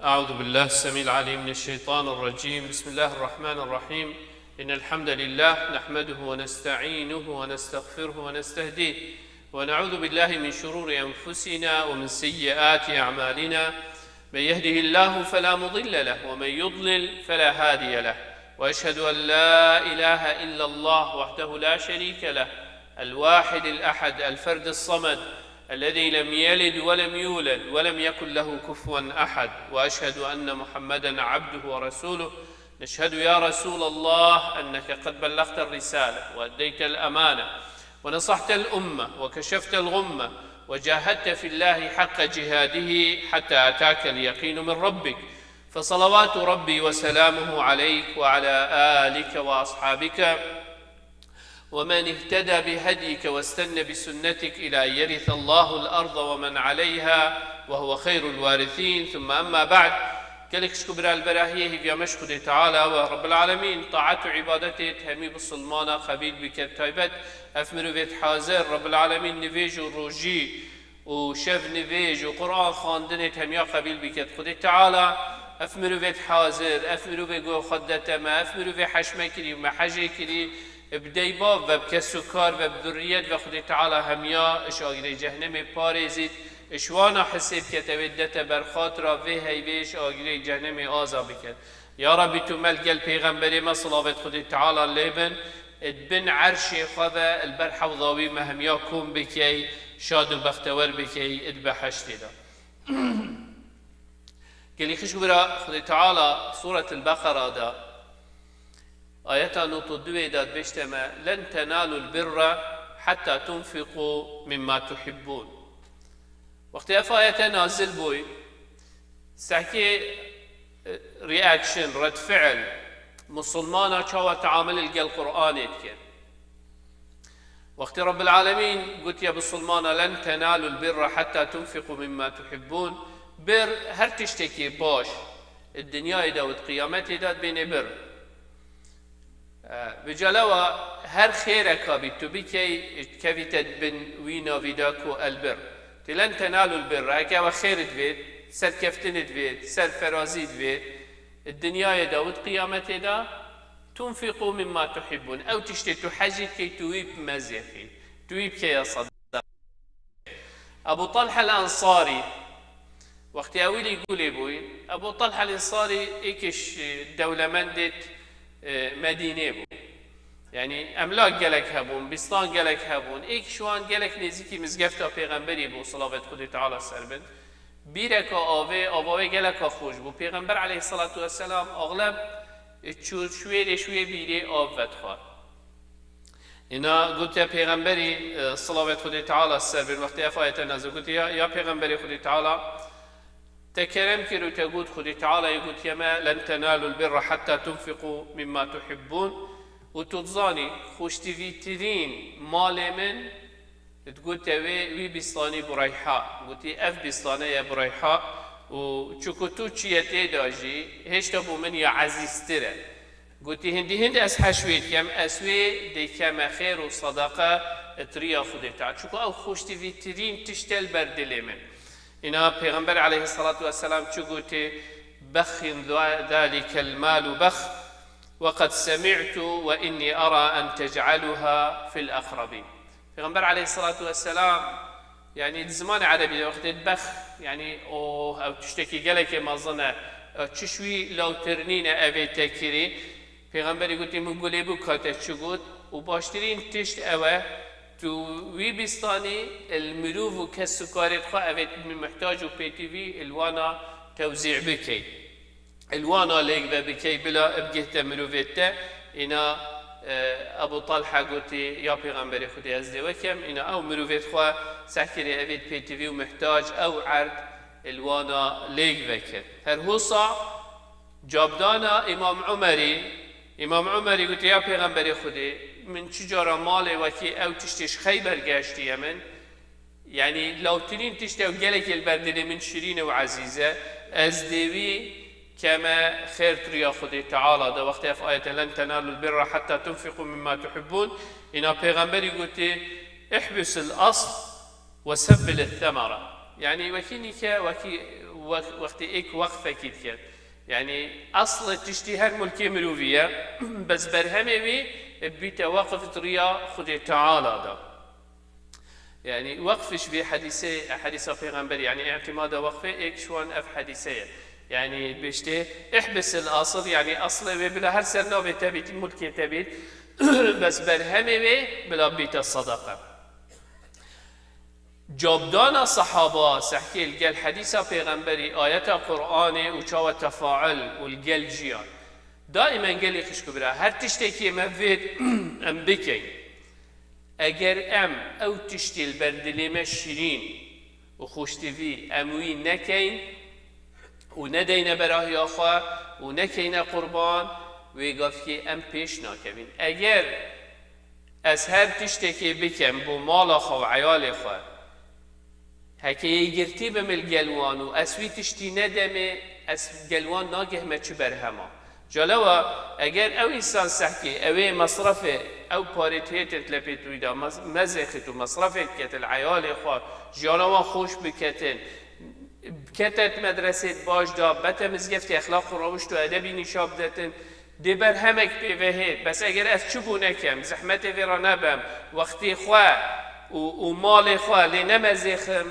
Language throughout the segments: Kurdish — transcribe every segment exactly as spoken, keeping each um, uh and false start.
أعوذ بالله السميع العليم من الشيطان الرجيم. بسم الله الرحمن الرحيم. إن الحمد لله نحمده ونستعينه ونستغفره ونستهديه، ونعوذ بالله من شرور أنفسنا ومن سيئات أعمالنا. من يهده الله فلا مضل له، ومن يضلل فلا هادي له. وأشهد أن لا إله إلا الله وحده لا شريك له، الواحد الأحد، الفرد الصمد، الذي لم يلد ولم يولد ولم يكن له كفوا أحد. وأشهد أن محمدا عبده ورسوله. نشهد يا رسول الله أنك قد بلغت الرسالة وأديت الأمانة ونصحت الأمة وكشفت الغمة وجاهدت في الله حق جهاده حتى أتاك اليقين من ربك، فصلوات ربي وسلامه عليك وعلى آلك وأصحابك ومن اهتدى بهديك واستن بسنتك إلى أن يرث الله الأرض ومن عليها وهو خير الوارثين. ثم أما بعد. Gelek şikû bira li berahiyê hêviya me ji Xwedê Teala we Rabbil Alemîn taat û îbadetê hemî bisilmana qebîl bike. Taybet ev mirovêt hazir Rabbil Alemîn nivêj û rojî û şev nivêj û Quran xwendinê hemiya qebîl biket. Xwedê Teala ev mirovêt hazir, ev mirovê ku xwe dete me, ev mirovê heş me kirî û me hejê kirî, bi deybav ve, bi kes û kar ve, bi duriyet ve Xwedê Teala hemiya ji agirê cehnemê parêzît, ji wana hisê bikete wê dete ber xatira vê heyvê ji agirê cehnemê aza biket. Ya Rabbî, tu me li gel pêxemberê me, silavêt Xwedê Teala lê bin, di bin erşê xwe ve li ber hewza wî me hemiya kom bikey, şad û bextewer bikey di beheştê de. Gelî xişk bira Xwedê Teala Sûretil Beqera de, ayeta nod û duê de dibêjte me, "Len tenalul birra hetta tunfiqu mimma tuhibbun." Wextê ev ayete nazil bûy, sehkê, e, reaction, redfiil, musulmana çawa teamil li gel Qur'anê dike? Wextê Rabbil Alemîn gotiye bisilmana, "Len tenalul birra hetta tunfiqu mimma tuhibbun." Bir, her tiştekî baş, di dinyayê de û di qiyametê de dibêne bir. E, bi calewa her xêreka bî tu bikey, kevîte bin wî navî de ku el bir. Tê len tenalul birra, heke ew xêr divêt, serkeftin divêt, serferazî divêt, di dinyayê de û di qiyametê de, "Tunfiqu mimma tuhibbun." Ew tiştê tu hezî dikey, tu wî bi me zêxî, tu wî bikeye sedeqa. Ebu Talha el-Ensarî, wextê ewilî gulê bûyî, Ebu Talha el-Ensarî êkiş, e, dewlemendêt, e, Medînê bû. Yanî emlak gelek hebûn, bîstan gelek hebûn. Êk ji wan gelek nêzîkî mizgefta pêxemberî bû, silavêt Xwedê Teala ser bin. Bîreka avê, ava wê geleka xweş bû. Pêxember aleyhisselatu vesselam axleb, e, çû şwêrê şwê bîrê av vedixwar. Îna gotiye pêxemberî, e, silavêt Xwedê Teala ser bin, wextê ev ayete nazil gotiye, ya, ya pêxemberê Xwedê Teala, te kerem kir û te got, Xwedê Teala yê gotiye me, "Len tenalul birra hetta tunfiqu mimma tuhibbun." Û tu dizanî, xweştivîtirîn malê min, digote wê, wî bîstanî Bureyha. Gotî, "Ev bîstane ye Bureyha." Û çuku tu çi ye tê de jî, hêşta bo min ya ezîztir e. Gotî, "Hindî hind ez heş wê dikem, ez wê dikeme xêr û sedeqe di riya Xwedê Teala." Çuku ew xweştivîtirîn tişt e li ber dilê min. Îna Pêxember aleyhisselatu vesselam çi gotê, "Bexin zalikel malu bex, ve qed semi'tu ve inni ara en tec'aluha fil aqrabin." Pêxember aleyhisselatu vesselam, yanî di zimanê erebî de wextê bex, yanî o, ew tiştekî gelekê mezin e, e, çi şwî lawtir nîne evê te kirî. Pêxemberî gotî, "Min gulê bû ka te çi got?" Û baştirîn tişt ew e, tu wî bîstanî li mirov û kes û karê xwe evê min muhtac û pêtivî li wana tewzî bikey. Li wana lêk ve bikey bila bigihte mirovê te, îna, e, Ebu Talha gotî, "Ya Pêxemberê Xwedê, ez dê wekem." Îna ew mirovê xwe sehkirê evê pêtivî û muhtac ew erd li wana lêk vekir. Her hosa Cabdana Îmam Umerî, Îmam Umerî gotiye, "Ya Pêxemberê Xwedê, min çi cara malê wekî ew tiştê ji Xeyber geştiye min, yanî lawtirîn tişt ew gelekê li ber dilê min şirîn e û ezîz e, ez dê wî keme xêr di riya Xwedê Teala de." Wextê ev ayete, "Len tenalul birra hetta tunfiqu mimma tuhibbun", îna Pêxemberî gotiye, "Ihbisil asl ve sebbil themera." Yanî wekî nîke, wekî Wex-, wextê êk weqfekî diket. Yanî, eslê tiştî her mulkê mirovî ye. Bes berhemê wî bîte weqf di riya Xwedê Teala de. Yanî, weqfiş vê hedîsê, hedîsa pêxemberî, yanî, îtimada weqfê êk ji wan ev hedîse ye. Yanî, bêjtê, ihbisil asıl, yanî, eslê wê bila her ser navê te bît, mulkê te bît. Bes berhemê wê bila bîte sadaqa. Cavdana sehaba sehkê li gel hedîsa pêxemberî, ayeta Qur'anê û çawa tefaul û li gel jiyan. Daîmen gelî xişk û bira, her tiştekî me vêt em bikeyn. Eger em ew tiştê li ber dilê me şirîn û xweştivî em wî nekeyn û nedeyne berahiya xwe û nekeyne qurban, wê gavkê em pêş nakevin. Eger ez her tiştekê bikem bo mala xwe û eyalê xwe, heke yê girtî bim li gel wan û ez wî tiştî nedemê, ez gel wan nagehme çi berhema. Calewa, eger ew însan sehkê, ew ê mesrefê, ew parê tihêtin tlepê wî da, mez-, mezêxit û mesrefê diketin, eyalê xwe, jiyana wan xweş biketin, ketet medresê baş da, bete mizgeftê exlaq û rewişt û edebî nîşa bidetin, dê berhemek pê ve hê. Bes eger ez çi bû nekem, zehmetê vê re nebem, wextê xwe û, û malê xwe lê nemezêxim,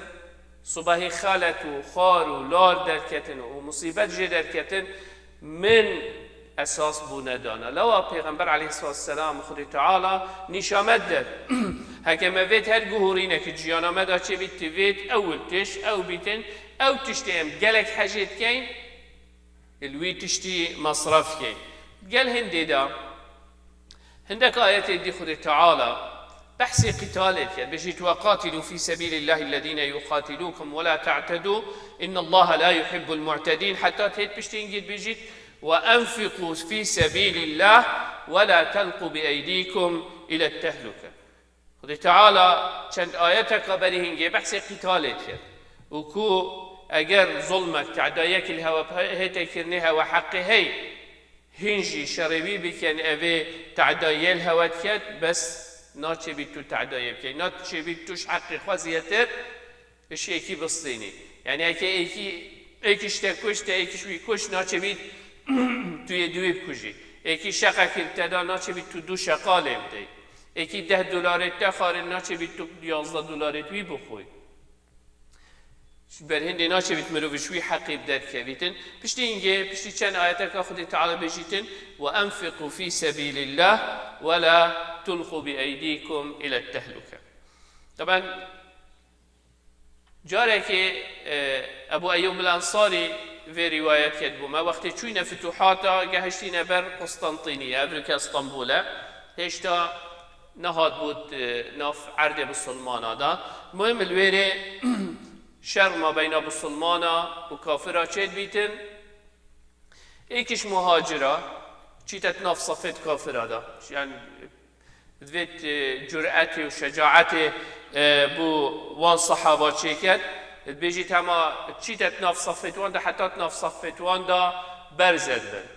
subahî xelet û xar û lar derketin û musîbet jê derketin, min esas bû nedana. Lewa Pêxember aleyhissalatu vesselam, Xwedê Teala nîşa me der. Heke me vêt her guhorînekî ciyana me da çêbît, ti vêt ewil tişt, ew bîtin, ew tiştê em gelek hejê dikeyn, li wî tiştî mesref keyn. Gel hindê de, hindek ayetê dî Xwedê Teala behsê qîtalê dike. Bêjît, "Ve qatilu fî sebîlillahî ellezîne yuqatilukum ve la te'tedû, innallaha la yuhibbul mu'tedîn." Heta têt piştî hingî bêjît, "Ve enfiqû fî sebîlillah ve la telqû bi eydîkum ile tehluke." Xwedê Teala çend ayeteka berî hingê behsê qîtalê dikir. Û ku eger zulmek, tedayek li hewe hête kirinê, hewe heqê hey, hîn jî şerê wî bikin, evê tedayê li hewe diket, bes naçêbî tu tedayê bikey. Naçêbî tu ji heqê xwe zêdetir ji êkî bistînî. Yanî eke êkî, êkî ji te kuşt, te êkî ji wî kuşt, naçêbî tu yê dûyê bikujî. Êkî şeqekî li te da, naçêbî tu du şeqa lê bidey. Êkî deh dolarê te xwarin, naçêbî tu yazdeh dolarê wî bixwî. Ji ber hindê naçêbît mirovî ji wî heqî bi derkevîtin. Piştî hingê, piştî çend ayeteka Xwedê Teala bêjîtin, "Ve enfiqû fî sebîlillah ve la tulqû bi eydîkum ile tehluke." Taben, carekê, e, Ebu Eyyûb el-Ensarî vê rîwayet ket bo me. Wextê çûyne fituhata, gehiştîne ber Qustantîniye, evroke Stenbul e. Hêşta nehat bût, e, nav erdê bisilmana da. Muhim li wêrê şer mabeyna bisilmana û kafira çêdibîtin. Êkî ji muhacira çîte di nav sefê di kafira de. Yani, divêt, e, curetê û şecaetê, e, bû wan sehaba çêket. Dibêjît hema çîte di nav sefê di wan de, heta di nav sefê di wan de berze dibin.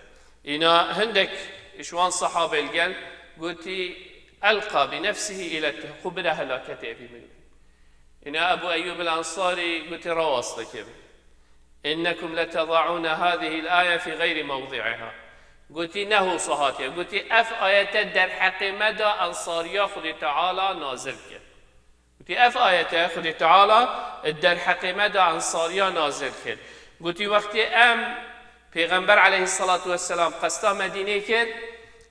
Îna hindek ji wan sehabê li gel gotî, "Elqa bi nefsihi ile te-, xwe bide helaketê evî min." Îna Ebu Eyyûb el-Ensarî gotî, "Rawastekê min. Innekum letedaûne hâzihil âye fî xeyrî mewdi'iha." Gotî, "Ne hosa hatiye." Gotî, "Ev ayete derheqê me da ensariya Xwedê Teala nazil kir." Gotî, "Ev ayete Xwedê Teala derheqê me da ensariya nazil kir." Gotî, "Wextê em Pêxember aleyhissalatu vesselam qesta Medînê kir,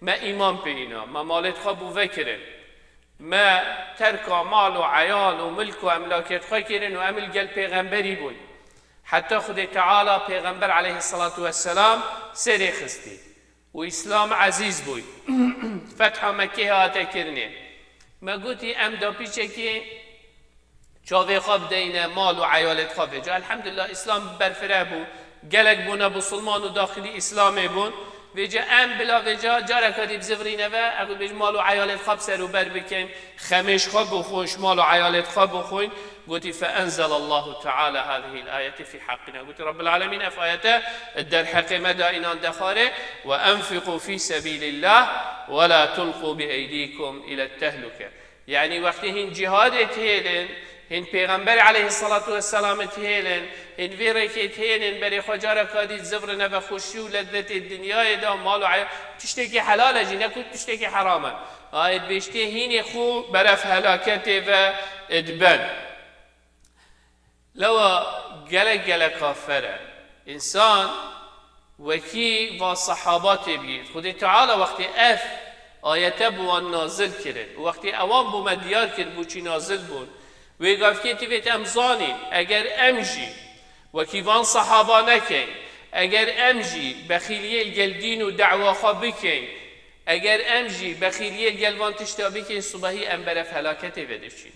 me îman pê îna, me malêt xwe bû vekirin. Me terka mal û eyal û milk û emlakêt xwe kirin û em li gel pêxemberî bûn. Heta Xwedê Teala Pêxember aleyhissalatu vesselam serê xistî û Îslam ezîz bûy. Fetha Mekkê hate kirinê. Me gotî, em da pîçekî çavê xwe bideyne mal û eyalêt xwe vêca. Elhamdulillah, Îslam berfireh bû. Gelek bûne bisilman û daxilî Îslamê bûn. Vêca em bila vêca careka dî bizivirîne ve, ez bêjim mal û eyalêt xwe bi ser û ber bikin, xemêj xwe bixwin, ji mal û eyalêt xwe bixwin. Gotî, "Fe enzelallahu teala hazihil ayeti fî haqqina." Gotî, "Rabbil alemîn ev ayete derheqê me da înan dexware, ve enfiqû fî sebîlillah ve la tulqû bi eydîkum ile tehluke." Yani wextê hîn cihadê têlin, Hîn Pêxember aleyhissalatu vesselam dihêlin, hîn vê rêkê dihêlin, berê xwe careka dî zivrine ve xweşî û lezzetê dinyayê de, mal û eya-, tiştekî helal e jî, ne ku tiştekî heram e. Ayet bêjtê hînê xwe beref helaketê ve dibin. Lewa gelek gelek kafir e. Însan wekî va sehaba tê bigîrt. Xwedê Teala wextê ev ayete bi wan nazil kirin û wextê ewan bo me diyar kir bo çi nazil bûn, wê gavkê tivêt em zanîn, eger em jî wekî van sehaba nekeyn, eger em jî bexîliyê li gel dîn û dewa xwe bikeyn, eger em jî bexîliyê li gel van tişta bikeyn, subehî em beref helaketê ve diçîn.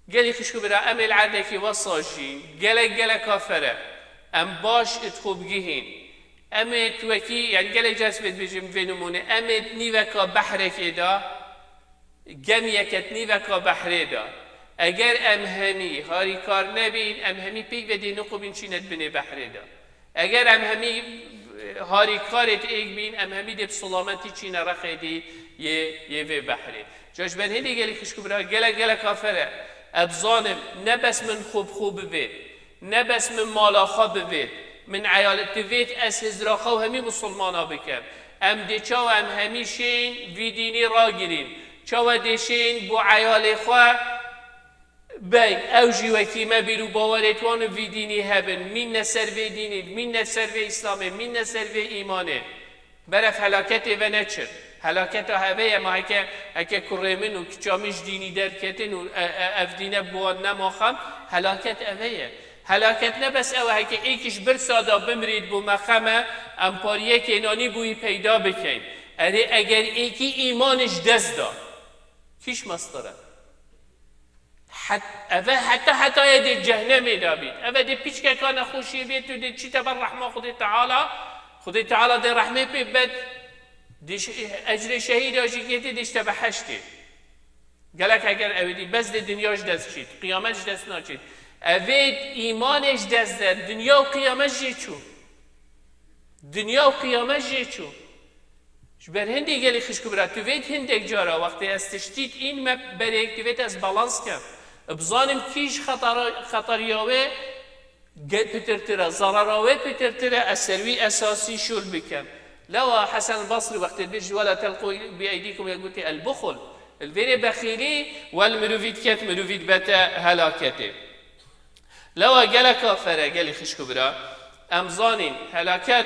Gelî xişk û bira, em ê li erdekî wesa jî gelek gelek kafir e. Em baş id xwe bigihîn. Em ê tu wekî, yani gelek car ez vê dibêjim vê nimûne, em ê di nîveka behrekê de, gemiyeke di nîveka behrê de. Eger em hemî harîkar nebîn, em hemî pêk ve dê niqûbîn çîne di binê behrê de. Eger em hemî, e, harîkarê êk bîn, em hemî dê bi silametî çîne rexê dî yê, yê vê behrê. Ca ji ber hindê gelî xişk û bira, gelek gelek kafir e. Ez zanim, ne bes min xwe bi xwe bivê, ne bes min mala xwe bivê, min eyal divêt ez hizra xwe û hemî misilmana bikem. Em dê çawa em hemî şên vî dînî ragirîn? Çawa dê şên bo eyalê xwe beng, ew jî wekî me bîr û bawerê wan û vî dînî hebin, mînne ser vê dînî, mînne ser vê Îslamê, mînne ser vê îmanê. Beref helaketê ve neçin. Helaketa heve ye, ma heke, heke kurê min û kiça min ji dînî derketin û e, e, ev dîne bi wan nema xem, helaket eve ye. Helaket ne bes ew e, heke êkî ji birsa da bimrît bo me xem e, em pariyekê nanî bo wî peyda bikeyn. Erê eger êkî îmanê ji dest da, kîş mestir e. Het-, eve heta hetayê dê cehnemê de bît. Eve dê piçkeka nexweşiyê bê, tu dê çîte ber rehma Xwedê Teala. Xwedê Teala dê rehmê pê bed, dê şe-, ecrê şehîda jî gêtê dê işte beheştê. Gelek eger ew dî, bes dê dinya ji dest çît, qiyamet ji dest naçît. Evê îmanê ji dest de, dinya û qiyamet jê çû. Dinya û qiyamet jê çû. Ji ber hindê gelî xişk û bira, tu vêt hindek cara wextê ez tiştît în me berêk, tu vêt ez balans kem. Bizanim kî ji xetara-, xetariya wê ge-, pitirtir e, zarara wê pitirtir e, ez ser wî esasî şûl bikem. Lewa Hesen Basrî wextê dibêjî, "Wela telqû bi eydîkum", ya gotê, "El buxul." Li vêrê bexîlî, wel mirovî diket, mirovî dibete helaketê. Lewa gelek kafir e, gelî xişk û bira. Em zanîn, helaket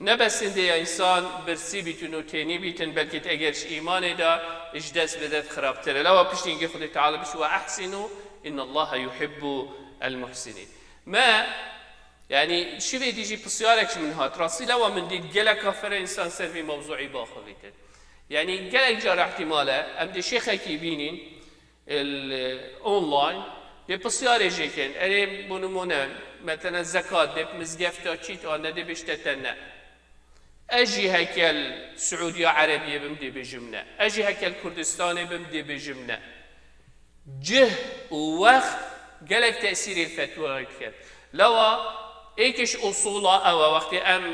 ne bes hindê ya însan birsî bîtin û tênî bîtin, belkî eger ji îmanê de ji dest bide xirabtir e. Lewa piştî hingê Xwedê Teala bişî, "Ve ehsînû, innallaha yuhibbu el muhsinîn." Me, yani, şivê dî jî pisyarek ji min hat. Rastî lewa min dît gelek kafir e însan ser vî mewzûî baxivîtin. Yani, gelek cara ihtimal e, em dê şêxekî bînîn, el, online, dê pisyarê jê kin. Erê, bo nimûne, metelen zekat dê bi mizgefta çît an, ne dê bişte te ne. Ez jî heke li Siûdiya Erebiyê bim dê bêjim ne. Ez jî heke li Kurdistanê bim dê bêjim ne. Cih û wext gelek tesîrê li fetwayê dike. Lewa êk ji usûla ew e, wextê em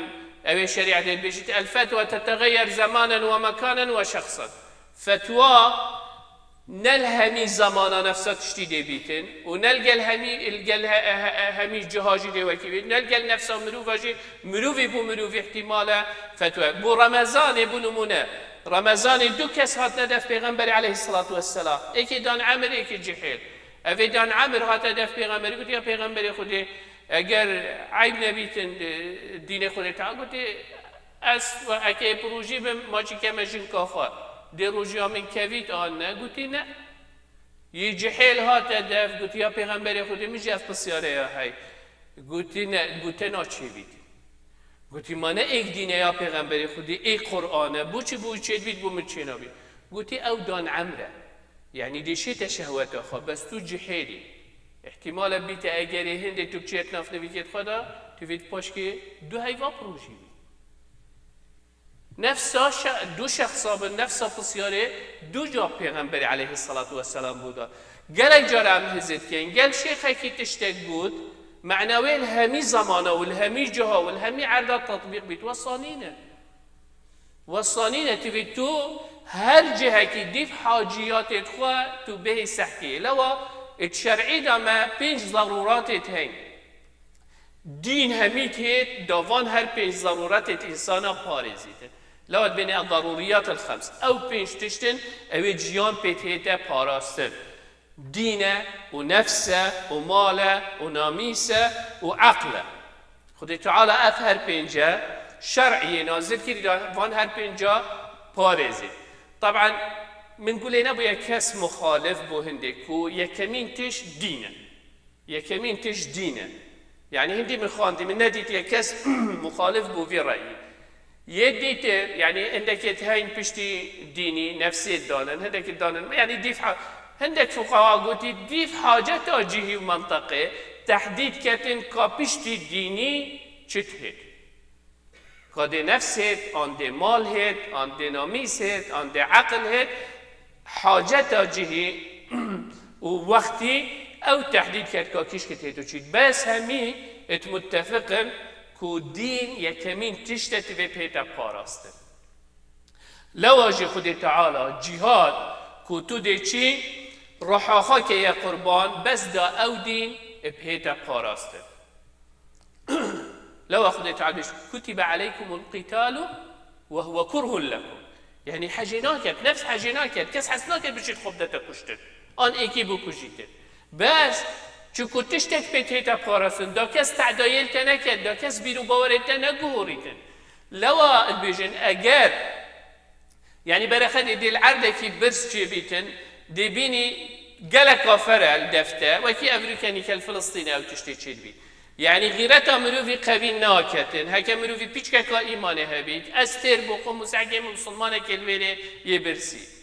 ew ê şerîetê dibêjît, el fetwa tetegeyer zemanen we mekanen we şexsen. Fetwa ne li hemî zemana nefsa tiştî dê bîtin û ne li gel hemî, li gel he-, he-, he-, hemî ciha jî dê wekî bît, ne li gel nefsa mirova jî, mirovî bo mirovî ihtimal e fetwe. Bo Remezanê, bo nimûne, Remezanê du kes hatine def Pêxemberê aleyhisselatu vesselam. Êkê dan Emir, êkê Cihêl. Evê dan Emir hate def Pêxemberê, gotiye, "Ya Pêxemberê Xwedê, eger eyb nebîtin, e, dînê Xwedê te." Gotê, "Ez we eke bi rojî bim, ma çi keme jinka xwe. Dê rojiya min kevît an ne?" Gotî, "Ne." Yê Cihêl hate dev, gotî, "Ya Pêxemberê Xwedê, min jî ev pisyare ya hey." Gotî, "Ne, gotê naçêvît." Gotî, "Ma ne êk dîne ya Pêxemberê Xwedê, êk Qur'an e, bo çi bo çêdibît, bo min çênabît?" Gotî, "Ew dan Emr e. Yanî dê şête şehweta xwe, bes tu Cihêlî. Îhtimal e bîte egerê hindê tu biçêt nav nivîkêt xwe de, tu vêt paşkê du heyva bi rojî bî." Nefsa şe-, du şexsa bin, nefsa pisyarê du ca Pêxemberê aleyhisselatu vesselam bû da. Gelek cara em hizê dikeyn. Gel şêxekî tiştek got, mena wê li hemî zamana û li hemî ciha û li hemî erda tetbîq bît. Wesa nîne. Wesa nîne, tu vê tu her cihekî dîv haciyatê xwe tu bihê sehkê. Lewa Êt şer'î de me pênc zerûratêt heyn. Dîn hemî têt da van her pênc zerûretêt însana parêzîtin. Lewa dibêne el-zerûriyat el-xems. Ew pênc tişt in, ew ê ciyan pê tête parastin. Dîn e û nefs e û mal e û namîs e û eql e. Xwedê Teala ev her pênce şer'iyê nazil kirî da van her pênca parêzî. Taban min gulê nebûye kes muxalif bû hindê ku yekemîn tişt dîn e. Yekemîn tişt dîn e. Yanî hindî min xwandî, min nedîtiye kes muxalif bû vî reyî. Yê dîtir, yanî hindekê heyn piştî dînî, nefsê danin, hindekê danin, yanî dîf ha-, hindek fuqaha gotî, dîf haceta cihî û menteqê tehdîd ketin ka piştî dînî çi têt. Ka dê nefs hêt, an dê mal hêt, an dê namîs hêt, an dê eqil hêt, haceta cihî û wextî ew tehdîd ket ka kîşkî têt û çît. Bes hemî êt muttefiq in ku dîn yekemîn tişt e, tivê pête parastin. Lewa jî Xwedê Teala cîhad ku tu dê çî, ruha xwe keye qurban, bes da ew dîn ê pête parastin. Lewa Xwedê Teala dibêje, "Kutibe aleykumul qitalu ve huve kurhun lekum." Yanî hecê naket, nefs hecê naket, kes hez naket biçît xwe bidete kuştin. An êkî bikujîtin. Bes, çiku tiştek pê tête parastin, da kes tedayê li te neket, da kes bîr û bawerê te neguhorîtin. Lewa dibêjin, eger Yanî bereqedê dê li erdekî birz çêbîtin, dê bînî gelek kafir e li defte, wekî evrûkenî ke li Filistînê ew tiştê çêdibî. Yanî xîreta mirovî qewî naketin, heke mirovî pîçkeka îmanê hebît, ez têr biqum û sehkê min misilmanekê li vêrê yê birsî.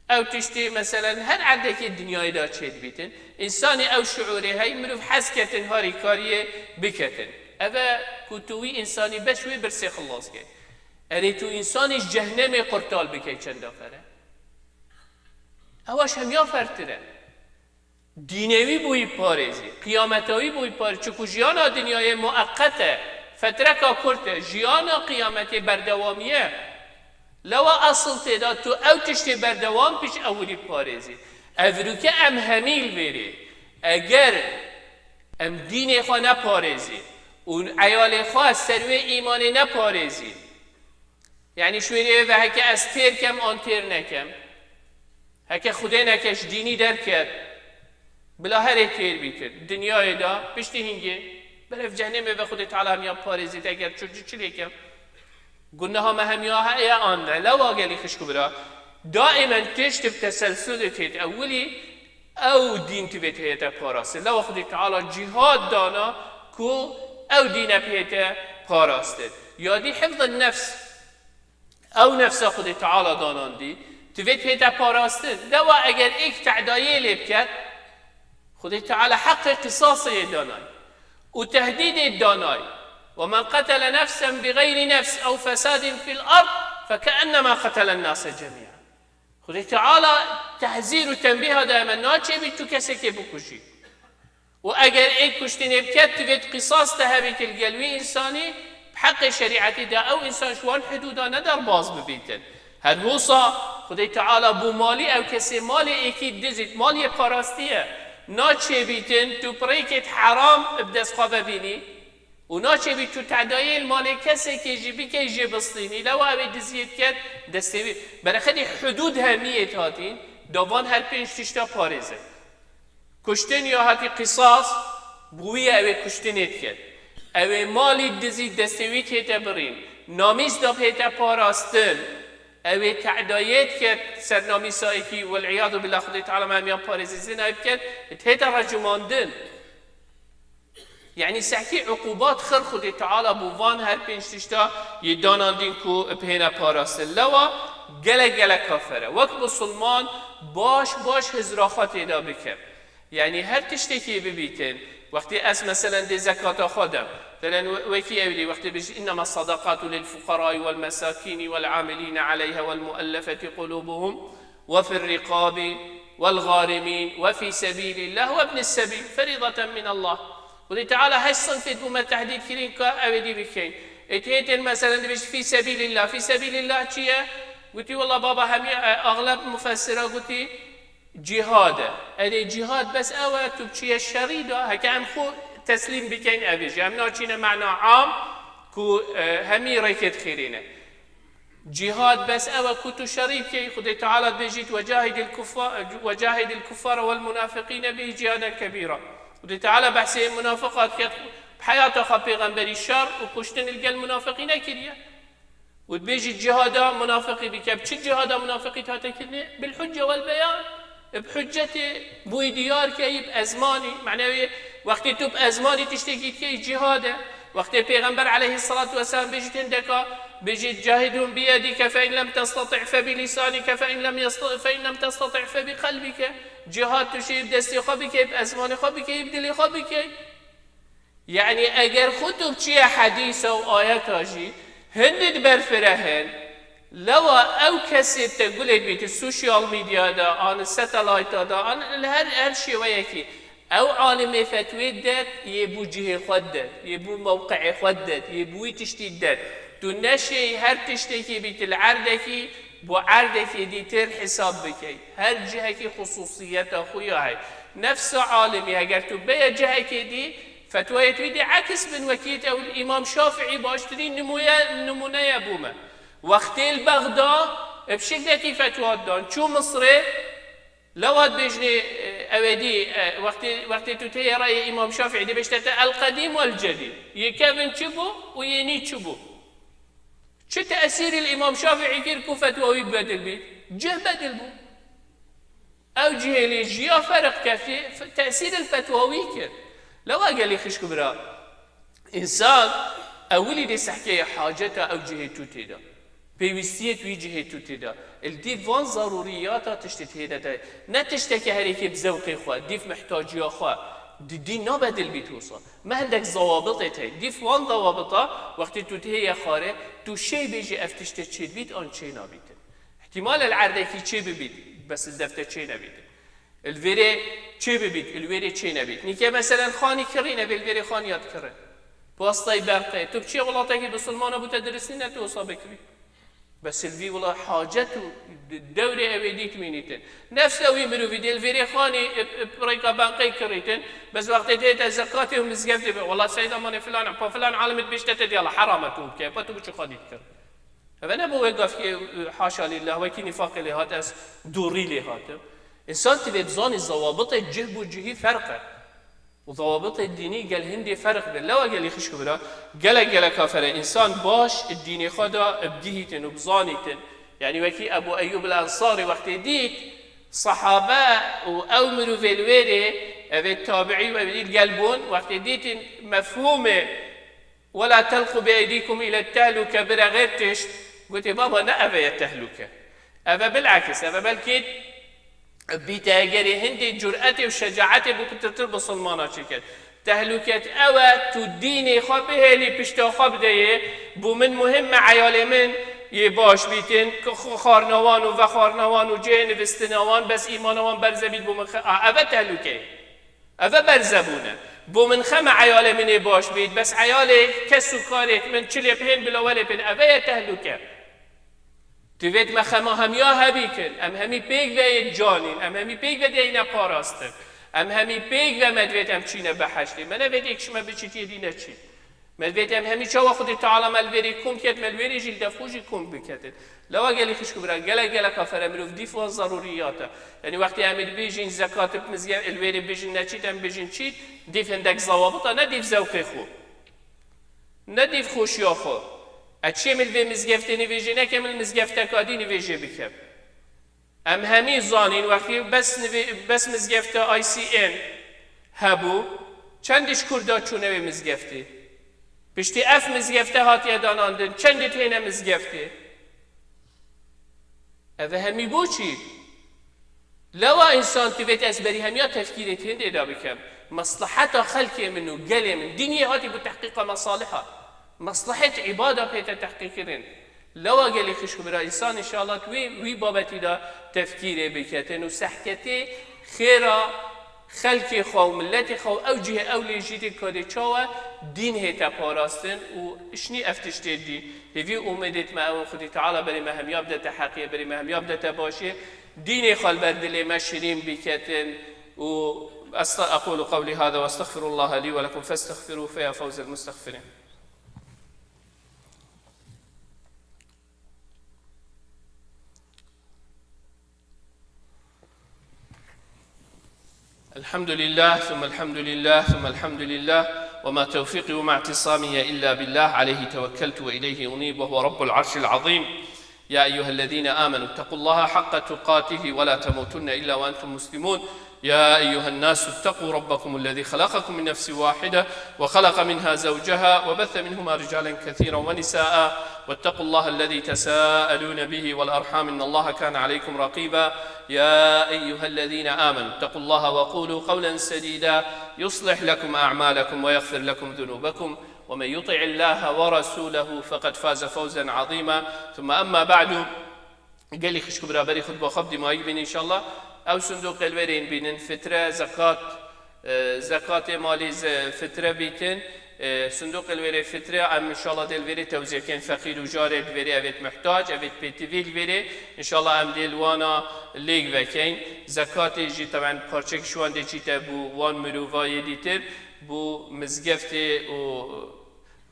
Ew tiştê, meselen, her erdekê dinyayê de çêdibîtin. Însanî ew şiûrê hey, mirov hez ketin harîkariyê biketin. Ev e ku tu wî însanî beş wê birsê xilas key. Erê tu însanî ji cehnemê qurtal bikey çenda fer e? Ewa ji hemiya fertir e. Dînê wî bo wî parêzî, qiyameta wî bo wî parêzî. Çiku jiyana dinyayê mueqet e, fetreka kurt e. Jiyana qiyametê berdewamî ye. Lewa esil tê de tu ew tiştê berdewam kî ji ewilî parêzî. Evrûke em hemî li vêrê, eger em dînê xwe neparêzî û eyalê xwe ser wê îmanê neparêzî, Yanî ji wê rêyê ve heke ez têr kem an têr nekem, heke Xwedê neke ji dînî derket, bila herê têr bîtin. Dinyayê de piştî hingê berev cehnemê ve Xwedê Teala hemiya parêzît eger çû çi lê kem. Guneha me hemiya heye an ne. Lewa gelî xişk û bira. Daîmen tişt bi teselsulê têt ewilî ew dîn tivê tête parastin. Lewa Xwedê Teala cîhad dana ku ew dîne bihête parastin. Ya dî hifzin nefs. Ew nefsa Xwedê Teala danandî, tivê bihête parastin. Lewa eger êk tedayê lê biket, Xwedê Teala heqê qisasê yê danay û tehdîdê danay. "Ve men qetele nefsen bi gayri nefs ew fesadin fil ard fekennema qetelen nase cemî'a." Xwedê Teala tehzîr û tenbîha daye me, naçêbî tu kesekê bikujî. Û eger ê kuştinê biket, tu vê qisas te hebît li gel wî însanî, bi heqê şerîetî de ew însan ji wan hudûda ne derbaz bibîtin. Her hosa Xwedê Teala bo malî ew kesê malê êkî dizît, mal yê parastî ye. Naçêbîtin tu pirêkêt heram bi dest xwe ve bînî. Û naçêbî tu tedayê li malê kesekê jî bikey jê bistînî, lewa ew ê diziyê diket destê wî. Bereqedî hudûd hemiyê hatîn, da van her pênc tişta parêzin. Kuştin ya hatî qisas, bi wî ye ew ê kuştinê diket. Ew ê malî dizî destê wî tête birîn. Namîs da bihête parastin. Ew ê tedayê diket ser namîsa êkî, wel'iyadu billah, Xwedê Teala me hemiya parêzî zînayê biket, dihête rejimandin. Yanî sehkî uqubat xir Xwedê Teala bo van her pênc tişta yê danandîn ku bihêne parastin. Lewa gelek gelek kafir e. Wek misilman baş baş hizra xwe têda bike. Yanî her tiştekî bibîtin. Wextê ez meselen dê zekata xwe dem. Felen we-, wekî ewlî wextê bijî, "Innema sadaqatu lil fuqarai wal mesakini wal amilina aleyha wal muallafati qulubuhum." "Ve fir riqabi vel garimin ve fî sebîlillah ve ibnis sebîl ferîdaten minallah." Xwedê Teala heşt sinfêt bo me tehdîd kirîn ka ew ê dî bikeyn. Ê têtên meselen dibêjî fî sebîlillah. Fî sebîlillah çi ye? Gotî, wela baba hemiya, e, axleb mufessira gotî, Cîhad e. Erê cîhad bes ew e, tu biçiye şerî de, heke em xwe teslîm bikeyn ev e jî. Em naçîne mena am ku, e, hemî rêkê dixêrîne. Cîhad bes ew e ku tu şerî bikey, Xwedê Teala dibêjît, "Wecahidil kuffa-, wecahidil kuffara wel munafiqîne bihî cîhaden kebîra." Xwedê Teala behsê munafiqa diket, bi heyata xwe pêxemberî şer û kuştin li gel munafiqî nekiriye. Û dibêjî cîhada munafiqî bike. Bi çi cîhada munafiqî hate kirinê? Bil hucce wel beyan. Bi huccetê, bûyî diyar keyî, bi ezmanî. Mane wê, wextê tu bi ezmanî tiştekî dikeyî cîhad e. Wextê Pêxember aleyhissalatu vesselam bêjît hindeka, bêjît cahidhum biyedike fe in lem testati' fe bi lisanike fe in lem yesta-, fe in lem testati' fe bi qelbike. Cîhad tu şê bi destê xwe bikey, bi ezmanê xwe bikey, bi dilê xwe bikey. Yanî eger xwe tu biçiye hedîsa û ayeta jî, hindê di ber fire hin, lewa ew kesê te gulê dibît, social media de, an satellite de, an li her, her şêweyekî, ew alimê fetwê det, yê bû cihê xwe det, yê bû mewqeê xwe det, yê bû wî tiştî det. Tu neşêyî her tiştekî bît li erdekî, bo erdekê dîtir hesab bikey. Her cihekî xususiyeta xwe ya heye. Nefsa alimî, eger tu beye cihekê dî, fetwayê wî dê eks bin, wekî te ew Îmam Şafîî baştirîn nimûye-, nimûne ye bo me. Wextê li Bexda, bi şiklekî fetwa dan, çû Misrê, lewa dibêjinê, e, ew ê dî, e, wextê, wextê tu têyê reyê Îmam Şafîî dê bêjte te El-Qedîm wel-Cedîd. Yê kevin çi bû û yê nî çi bû? Çi tesîrî li Îmam Şafîî kir ku fetwa wî bedil bît? Cih bedil bû. Ew cihê lê jiya ferq ketî, f-, tesîrî li fetwa wî kir. Lewa gelî xişk û bira, însan ewilî dê sehkeyê haceta ew cihê tu tê de. Pêwîstiyê tu wî cihê tu tê de. Li dîv van zarûriyata tiştê tê de te. Ne tişteke herêkê bi zewqê xwe, dîv mihtaciya xwe. Di dîn nabedil bît wisa. Me hindek zewabitê tê. Dîv wan zewabita, wextê tu tihêye xwarê, tu şêy bêjî ev tiştê çêdibît an çê nabîtin. Îhtîmal e li erdekî çê bibît, bes li dev te çê nebîtin. Li vêrê çê bibît, li wêrê çê nebît. Nîke meselen xanî kirîne bê, li vêrê xanî ya dikire. Postayê berqê. Tu biçiye welatekî bisilmana bû te diristî ne tu wisa bikirî. Bes li vî wila hacet û d-, dewrê ew ê dît mînîtin. Nefs ewî mirovî dê li vêrê xanî, e, e, rêka banqê kirîtin. Bes wextê tê te zekatê û mizgeftê be. Wela seyda manê filan, pa filan alimê dibêjte te diyala heram e tu bike. Pa tu biçî xwe dît kir. Eve ne bo wê gavkê, e, haşa lillah, wekî nîfaqê lê hat, ez dûrî lê hatim. Însan divê bizanî zewabitê cih bo cihî ferq e. Û zewabitê dînî gel hindê ferq be. Lewa gelî xişk û bira, gelek gelek kafere însan baş dînê xwe de bigihîtin û bizanîtin. Yanî wekî Ebû Eyyûb el Ensarî wextê dît, sahabe û ew mirovê li wêrê, evê tabiî û evê dî li gel bûn, wextê dîtin mefhûmê "Wela telqu bi eydîkum île tehlûke", bire xêr tişt, gotê, "Baba, ne eve ye tehlûke. Eve bilekis, eve belkî bîte egerê hindê curetê û şecaetê bû pitirtir bisilmana çêket. Tehlûket ew e, tu dînê xwe bihêlî pişta xwe bideyê, bo min muhim me eyalê min yê baş bîtin, ku xwe xwarina wan û vexwarina wan û cihê nivistina wan, bes îmana wan berze bît bo min xe-, a, eve tehlûke ye." Eve berzebûn e. Bo min xem e eyalê min ê baş bît, bes eyalê kes û karê min çi lê bihên bila welê pên, eve ye tehlûke. Divêt me xema hemiya hebîtin, em hemî pêk ve yê canîn, em hemî pêk ve deyne parastin. Em hemî pêk ve me divêt em çîne behiştê. Me nevêt yek ji me biçît yê dî neçît. Me divêt em hemî çawa Xwedê Teala me li vêrê kom ket, me li wêrê jî li dev xwe jî kom biketin. Lewa gelî xişk û bira, gelek gelek kafere mirov dîf wan zerûriyat e. Yanî wextê em ê dibêjin zekat bi mizgev, li wêrê bêjin neçît, em bêjin çît, dîf hindek zewabita, ne dîf zewqê xwe. Ne dîf xweşiya xwe. Ez çiyê min li vê mizgeftê nivêjê nekem, min li mizgefteka dî nivêjê bikem. Em hemî zanîn wextî bes nivê-, bes mizgefta I C N hebû, çendî ji Kurda çûne wê mizgeftê. Piştî ev mizgefte hatiye danandin, çendî têne mizgeftê. Ev hemî bo çi? Lewa însan divêt ez berî hemiya tefkîrê hindê de bikem. Meslaheta xelkê min û gelê min, dinyê hatî bo tehqîqa mesaliha. Meslahêt îbada pê te tehqîq kirin. Lewa gelî xişk û bira, însan înşallah wî, wî babetî de tefkîrê biketin û sehketê xêra xelkê xwe û miletê xwe û ew cihê ew lê jî tê kadê çawe dîn hête parastin û şinî ev tiştê dî. Hêvî ûmêdêt me ew in Xwedî Teala berê me hemiya bidete heqiyê, berê me hemiya bidete başiyê. Dînê xwe li ber dilê me şirîn biketin û أقول قولي هذا وأستغفر الله لي ولكم فاستغفروه فيا فوز المستغفرين. الحمد لله ثم الحمد لله ثم الحمد لله، وما توفيقي وما اعتصامي إلا بالله، عليه توكلت وإليه أنيب، وهو رب العرش العظيم. يا أيها الذين آمنوا اتقوا الله حق تقاته ولا تموتن إلا وأنتم مسلمون. يا أيها الناس اتقوا ربكم الذي خلقكم من نفس واحدة وخلق منها زوجها وبث منهما رجالا كثيرا ونساء واتقوا الله الذي تساءلون به والأرحام إن الله كان عليكم رقيبا. يا أيها الذين آمنوا اتقوا الله وقولوا قولا سديدا يصلح لكم أعمالكم ويغفر لكم ذنوبكم ومن يطع الله ورسوله فقد فاز فوزا عظيما. ثم أما بعد، gelî xişk û biraberî xutba xwe bi dîmayî bînin înşallah. Ew sindoqê li wêrê bînin, fitre, zekat, e, zekatê malî, ze-, fitre bîtin. E, sindoqê li wêrê fitre, em înşallah dê li wêrê tewzî keyin feqîr û jarê li wêrê evêt muhtac, evêt pêtivî li wêrê. Înşallah em dê li wana lêk vekeyin. Zekatê jî teben parçek ji wan dê çîte bû wan mirovayê dîtir, bû mizgeftê û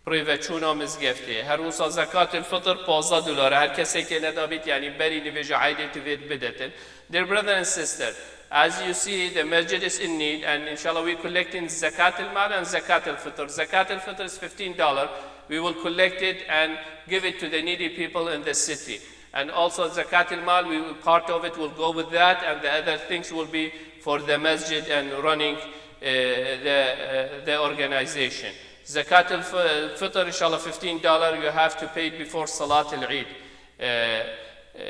rêveçûna mizgeftê. Her wisa zekatil fitr pazdeh dolar e. Her kesê kê nedabît, yanî berî nivêja eydê tivêt bidetin. Dear brother and sister, as you see, the masjid is in need, and inshallah we collecting zakatil mal and zakatil fitr. Zakatil fitr is fifteen dollar. We will collect it and give it to the needy people in the city. And also zakatil mal, we, part of it will go with that, and the other things will be for the masjid and running, uh, the, uh, the organization. Zakatil fi-, fitr, inshallah, fifteen dollar, you have to pay it before Salatil Eid. Uh,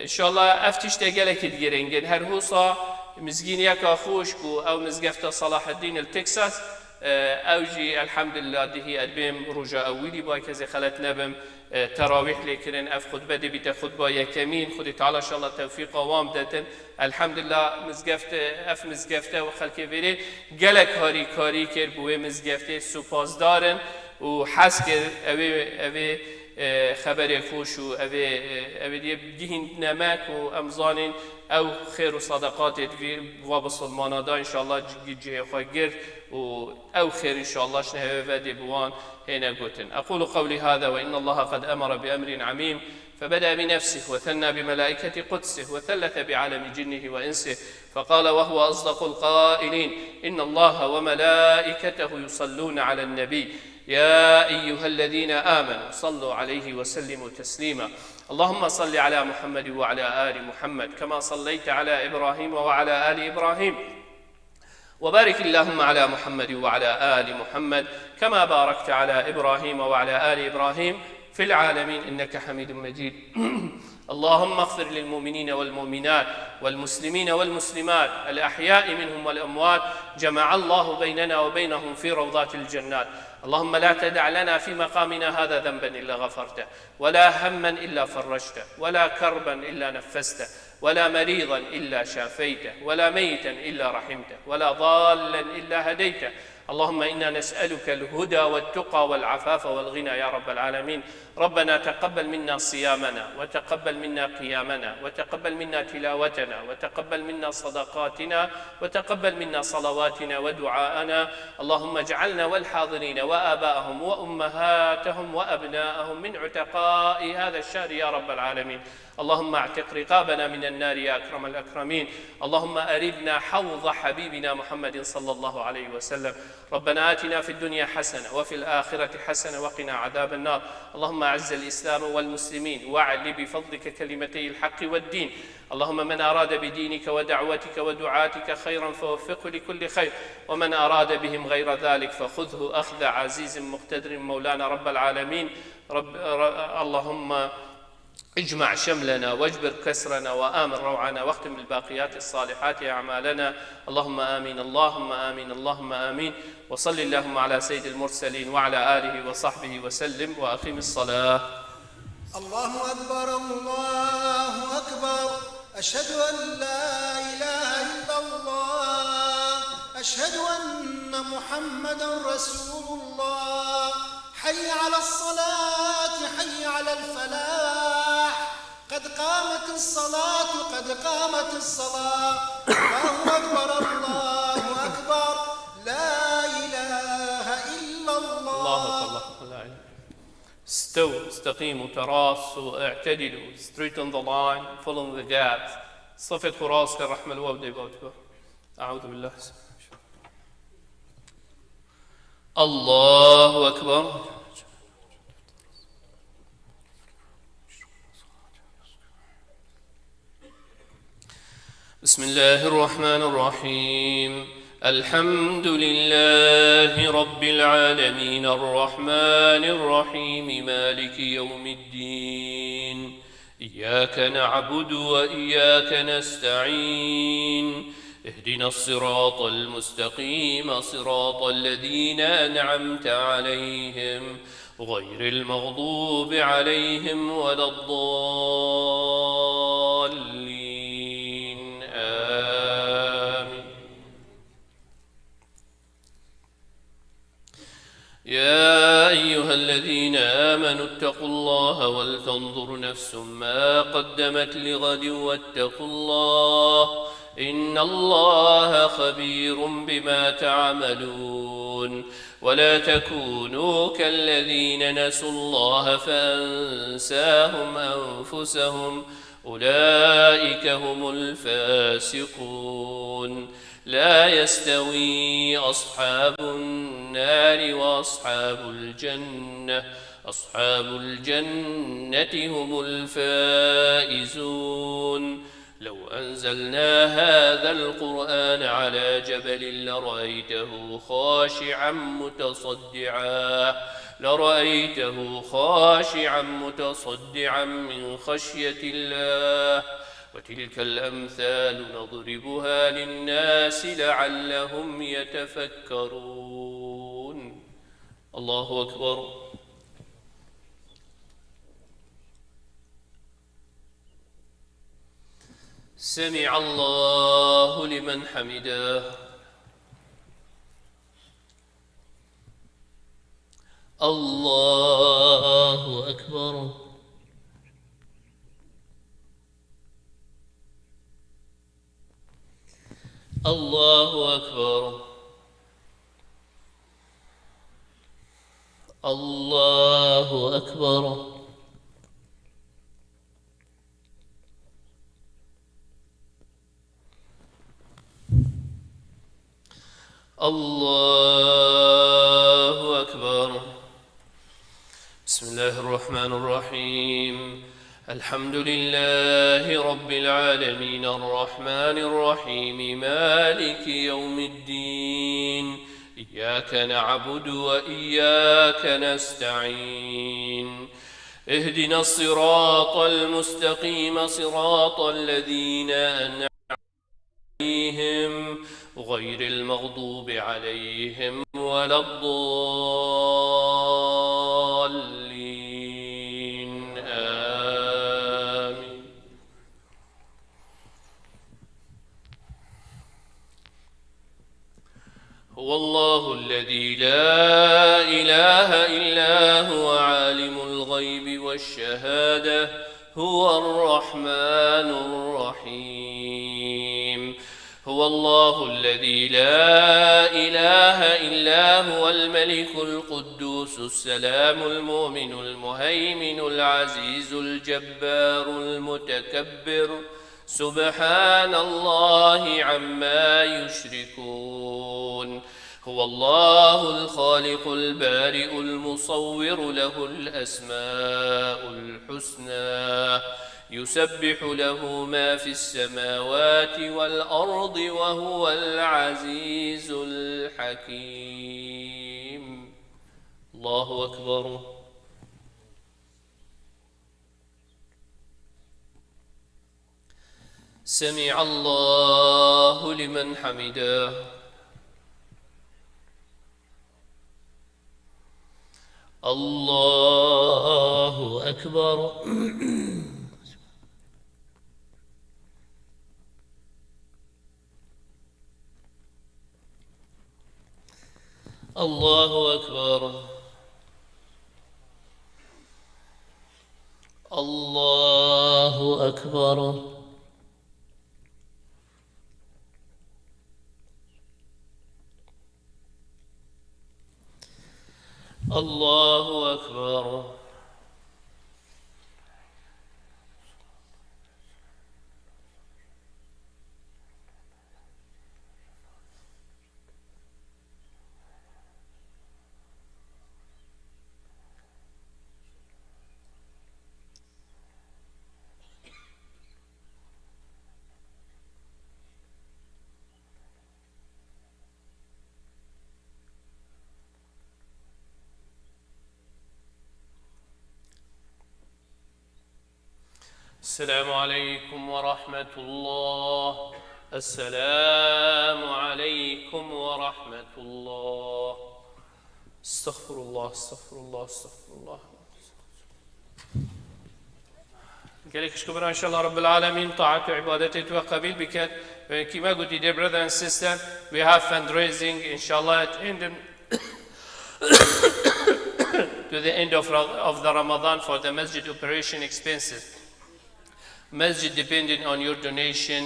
inshallah, ev tiştê gelekî digirêngin. Her wisa mizgîniyeka xwe ku ew mizgefta Salaheddin li Texas, e, ew jî elhamdulillah dihî erbêm roja ewilî bû, kezê xelet nebim, e, terawîh lê kirin, ev xutbe dê bîte xutba yekemîn, Xwedê Teala inşallah tewfîqa wan bidetin. Elhamdulillah mizgefte, ev mizgefte û xelkê vêrê gelek harîkarî kir, bi wê mizgeftê supasdar in û hez kir, ew ê, ew ê, e, xeberê xweş û ev ê, e, ev ê diyê bigihînine me ku em zanîn ew xêr û sedeqatê di vî, va bisilmana da, înşallah ci-, cihê xwe girt û ew xêr înşallah ji nehê ve dê bi wan hêne gotin. أقول قولي هذا وإن الله قد أمر بأمر عميم، فبدأ بنفسه وثنى بملائكة قدسه وثلث بعالم جنه وإنسه، فقال وهو أصدق القائلين: إن الله وملائكته يصلون على النبي، يا أيها الذين آمنوا صلوا عليه وسلموا تسليما. اللهم صل على محمد وعلى آل محمد كما صليت على إبراهيم وعلى آل إبراهيم، وبارك اللهم على محمد وعلى آل محمد كما باركت على إبراهيم وعلى آل إبراهيم في العالمين إنك حميد مجيد. اللهم اغفر للمؤمنين والمؤمنات والمسلمين والمسلمات الأحياء منهم والأموات، جمع الله بيننا وبينهم في روضات الجنات. اللهم لا تدع لنا في مقامنا هذا ذنبا إلا غفرته، ولا هما إلا فرجته، ولا كربا إلا نفسته، ولا مريضا إلا شافيته، ولا ميتا إلا رحمته، ولا ضالا إلا هديته. اللهم إنا نسألك الهدى والتقى والعفاف والغنى يا رب العالمين. ربنا تقبل منا صيامنا، وتقبل منا قيامنا، وتقبل منا تلاوتنا، وتقبل منا صدقاتنا، وتقبل منا صلواتنا ودعاءنا. اللهم اجعلنا والحاضرين وآباءهم وأمهاتهم وأبناءهم من عتقاء هذا الشهر يا رب العالمين. اللهم اعتق رقابنا من النار يا أكرم الأكرمين. اللهم أردنا حوض حبيبنا محمد صلى الله عليه وسلم. ربنا آتنا في الدنيا حسنة وفي الآخرة حسنة وقنا عذاب النار. اللهم أعز الإسلام والمسلمين وأعل بفضلك كلمتي الحق والدين. اللهم من أراد بدينك ودعوتك ودعاتك خيرا فوفقه لكل خير، ومن أراد بهم غير ذلك فخذه أخذ عزيز مقتدر مولانا رب العالمين. رب، ر-، اللهم اجمع شملنا واجبر كسرنا وآمن روعنا واختم بالباقيات الصالحات أعمالنا. اللهم آمين، اللهم آمين، اللهم آمين. وصل اللهم على سيد المرسلين وعلى آله وصحبه وسلم وأقم الصلاة. الله أكبر، الله أكبر. أشهد أن لا إله إلا الله. أشهد أن محمدا رسول الله. حي على الصلاة، حي على الفلاح. قد قامت الصلاة، قد قامت الصلاة. الله أكبر، الله أكبر. لا إله إلا الله. الله أكبر، الله أكبر. لا إله. استووا، استقيموا، تراصوا، اعتدلوا، straighten the line, fill in the gaps. صفت خراص كالرحمة الوالدة بوتكو. أعوذ بالله. الله أكبر. بسم الله الرحمن الرحيم. الحمد لله رب العالمين، الرحمن الرحيم، مالك يوم الدين. إياك نعبد وإياك نستعين. اهدنا الصراط المستقيم، صراط الذين أنعمت عليهم، غير المغضوب عليهم ولا الضالين. آمين. يا أيها الذين آمنوا اتقوا الله ولتنظر نفس ما قدمت لغد واتقوا الله، إن الله خبير بما تعملون. ولا تكونوا كالذين نسوا الله فأنساهم أنفسهم، أولئك هم الفاسقون. لا يستوي أصحاب النار وأصحاب الجنة، أصحاب الجنة هم الفائزون. لو أنزلنا هذا القرآن على جبل لرأيته خاشعا متصدعا، لرأيته خاشعا متصدعا من خشية الله. وتلك الأمثال نضربها للناس لعلهم يتفكرون. الله أكبر. سمع الله لمن حمده. الله أكبر. الله أكبر. الله أكبر. الله أكبر. بسم الله الرحمن الرحيم. الحمد لله رب العالمين، الرحمن الرحيم، مالك يوم الدين. إياك نعبد وإياك نستعين. اهدنا الصراط المستقيم، صراط الذين أنعمت عليهم، غير المغضوب عليهم ولا الضالين. آمين. هو الله الذي لا إله إلا هو عالم الغيب والشهادة، هو الرحمن الرحيم. هو الله الذي لا إله إلا هو الملك القدوس السلام المؤمن المهيمن العزيز الجبار المتكبر، سبحان الله عما يشركون. هو الله الخالق البارئ المصور، له الأسماء الحسنى، يسبح له ما في السماوات والأرض وهو العزيز الحكيم. الله أكبر. سمع الله لمن حمده. الله أكبر. الله أكبر. الله أكبر. الله أكبر. السلام عليكم ورحمة الله. السلام عليكم ورحمة الله. استغفر الله، استغفر الله، استغفر الله. Gelek şikir, inşallah Rabbil Alemin taat û ibadetê tu qebîl biket. Wekî me gotî, dear brother and sister, we have fundraising, inşallah, at end to the end of, of the Ramadan for the masjid operation expenses. Masjid depending on your donation,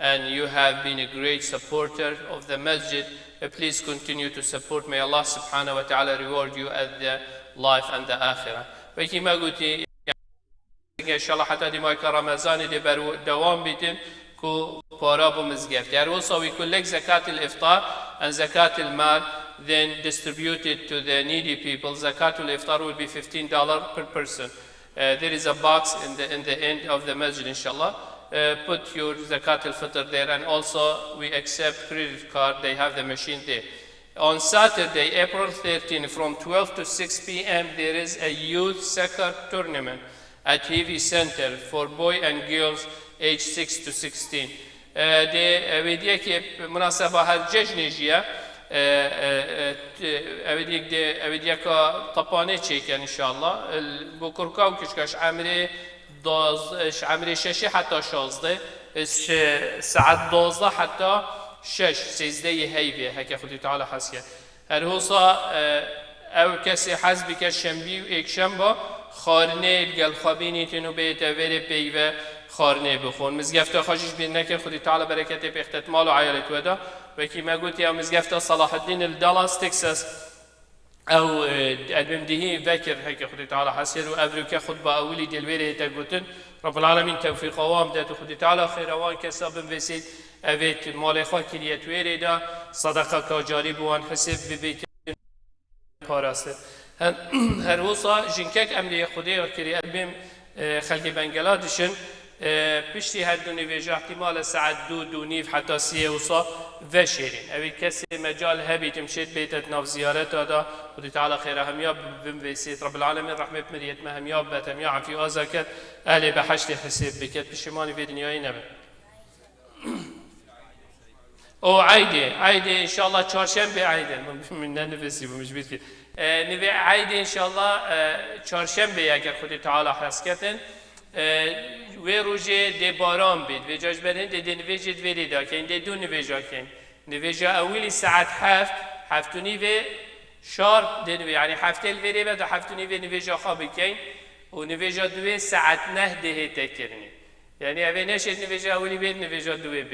and you have been a great supporter of the masjid. Uh, please continue to support. May Allah subhanahu wa ta'ala reward you at the life and the akhirah. Wekî me gotî, inşallah heta dîmaka Ramazanê dê berdewam bîtin ku para bo mizgeftê. Her wisa we collect zekatil iftar and zekatil mal, then distribute it to the needy people. Zekatul iftar will be fifteen dollars per person. Uh, there is a box in the, in the end of the masjid, inshallah. Uh, put your zakatul fitr there, and also we accept credit card. They have the machine there. On Saturday, April thirteen, from twelve to six p m, there is a youth soccer tournament at Hivi Center for boy and girls aged six to sixteen. E, dê, e, ew ê diyekê munaseba her cejnê jî ye. E, e, e, t-, ew ê diyek dê, ew ê diyeka tepanê çêkin inşallah. El, bo kurka û kişka ji emrê doz-, ji emrê şeşê heta şazdeh, ji saet dozdeh heta şeş, sêzdehê heyvê, heke Xwedî Teala hez ke. Her hosa, e, ew kesê hez bike şembî û êkşemba xwarinê li gel xwe bînîtin û bête vêrê peyve xwarinê bixwin. Mizgefta xwe jî ji bîr nekin, Xwedî Teala bereketê pêxtet mal û eyalê we de. Wekî me gotî, ew mizgefta Salaheddîn li Dallas, Texas, ew, e, edbim dihî vekir heke Xwedî Teala hesiyet û ev rûke xutba ewilî dê li wêrê hête gotin. Rabbil Alemîn tewfîqa wan bidet û Xwedî Teala xêra wan kesa bin vêsît, evê malê xwe kiriye tu wêrê de, sedeqa ka carî bi wan hisêb bibîtin. Parastin. Her, her wisa jinkek emrê Xwedê kirî, em bêm, e, xelkê Bengala dişin, e, piştî her du nivêja ihtimale saet du, du nîv heta siyê wisa veşêrîn. Ew ê kesê mecal hebît, im şêt bête di nav ziyareta da, Xwedî Teala xêra hemiya bin vêsît. Rabbil Alemin rehmet miriyet me hemiya bet, hemiya efî aza ket, ehlê behiştê hisêb biket, pişimanî vê dinyayê nebin. O eydê, eydê inşallah çarşembê eydê. Min, min ne nivîsî bû, min ji bîr kir. E, nivê eydê inşallah, e, çarşembê eger Xwedê Teala hez ketin. E, wê rojê dê baran bît. Vêca ji ber hindê dê nivêjê di vêrê de kein, dê du nivêja kein. Nivêja ewilî saet heft, heft û nîvê şar dê nivê, yanî heftê li vêrê ve de heft û nîvê nivêja xwe bikein. Û nivêja duwê saet neh dê hête kirinê. Yanî ev ê neşêt nivêja ewilî bêt, nivêja duwê bê.